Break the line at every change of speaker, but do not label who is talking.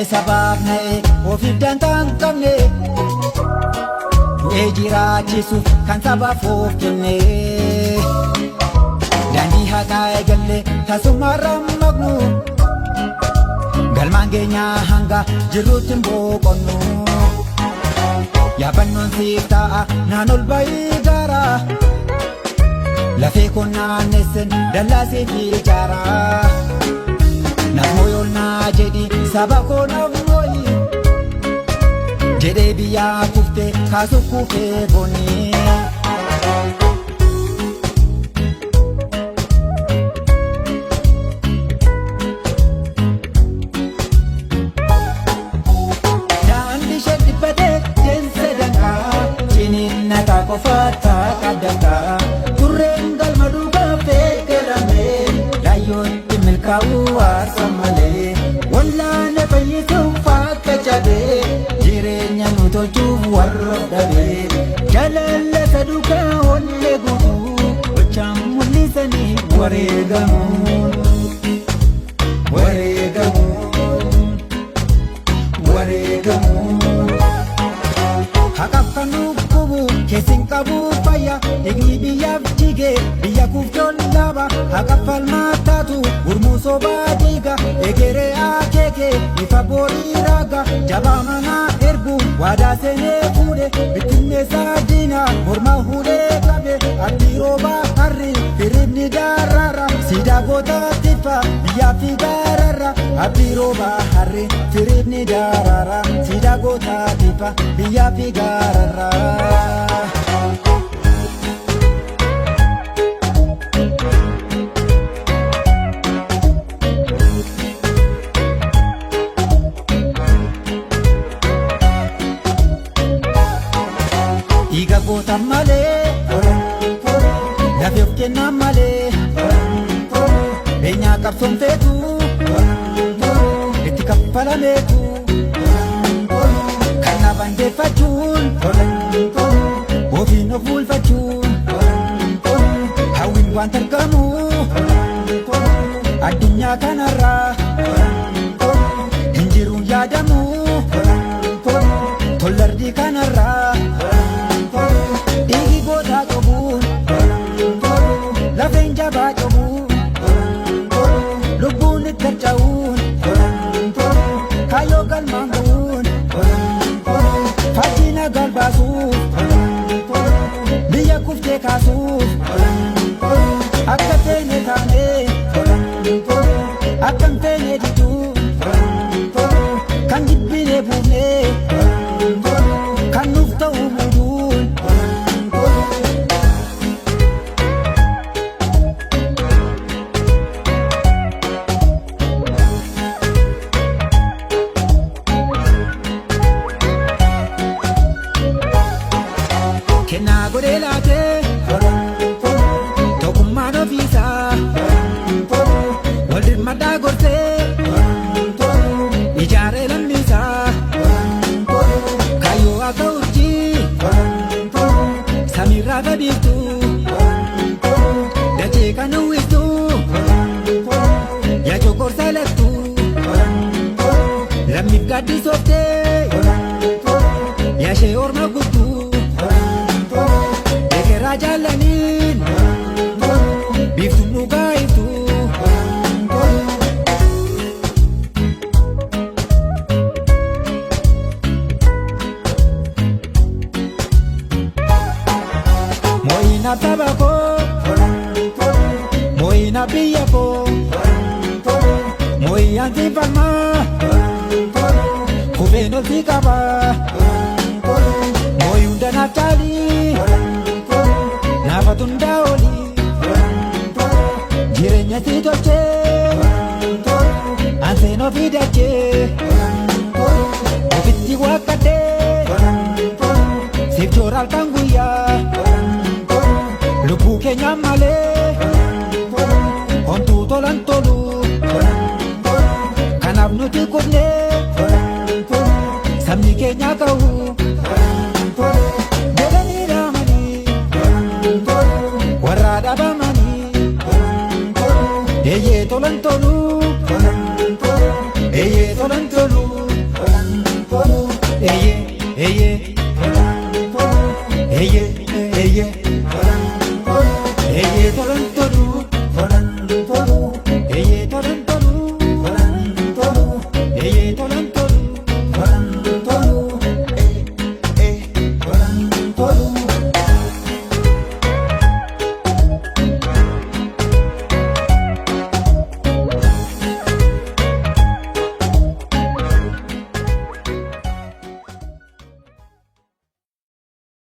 Waa'ee sabaaf na'ee ofiif dantaa hin qabne du'ee jiraachisuuf kan sabaaf of kenne. Daandii haqaa eegalle tasumarra maqnu galmaan keenyaa hanga jirruutti hin boqonnu. Yaabannoon siif ta'a naan ol bayii gaara lafee koo naannessen dallaa siif ijaara. Naaf mooyolnaa jedhi saba koo naaf mooyi jedhee biyyaa kuftee kaasuuf kufee goonii. Daandii ishee dhiphatee deemsa danqaa ciniinnataa qofaatti qabdataa turreen galma dhugaa feekelame laayyootti milkaa'uu waasa malee wallaana fayyisuuf akka cabee jireenya nu tolchuuf warra dhabee jaalala saduukaa onnee guutuu gochaan mul'isanii wareegamuun wareegamuun wareegamuun. Haqaaf kan dhukkubu keessin qabu fayya dhiigni biyyaaf jige biyya kuuftoon laba haqaaf falmaa taatu gurmuu sobaa diiga egeree akeeke ifa borii raaga jabaa manaa ergu waadaa seenee fuudhe bittinneessaa diina morma hudhee qabe abdii roobaa harri firibni darara siidaa gootaa tiffa biyyaa fi gaararra abdii roobaa harri firibni darara siidaa gootaa tiffa biyyaa fi gaararra. Dhiiga goota malee lafee of kennaa malee beenyaa qabsoon feetu itti kaffalameetu kan na bandeeffachuun ofiin of bulfachuun hawwiin waan targamu addunyaa kanarraa hin jiruun yaadamu tollardii kanarraa dhiigi gootaa cobuun lafeen jabaa cobuun lubbuun itti harca'uun kaayyoo galmaan ga'uun fakkii nagaan baasuuf biyya kuftee kaasuuf akka feene taanee akka hin feene diduu kan jibbine buufnee kan nuuf ta'u muuduun. Kennaa godhee laatee tokkummaan ofiisaa wal dirmadhaa gorsee ijaaree lammiisaa kaayyoo akka urjii samiirraa babiiftu dachee kan uwwistu yaa coqorsa lattu lammiif gaaddisooftee yaashee orma guttuu ekeraa jaallaniin biiftuun dhugaa iftu. Moo'ina saba koo, moo'ina biyya koo, moo'iyaan si falmaa, kufeen ol si qaba, moo'i hunda naaf caalii, naafatu hundaa olii, jireenya si tolchee, anseen ofii dachee, ofitti waaqqadhee, siif joora halkan guyyaa. Lubbuu keenya malee homtuu tolan tolu kanaaf nuti kufnee sabni keenya ka'u jedhanii dhaamanii warra dhabamanii eeyyee tolan tolu eeyyee tolan tolu.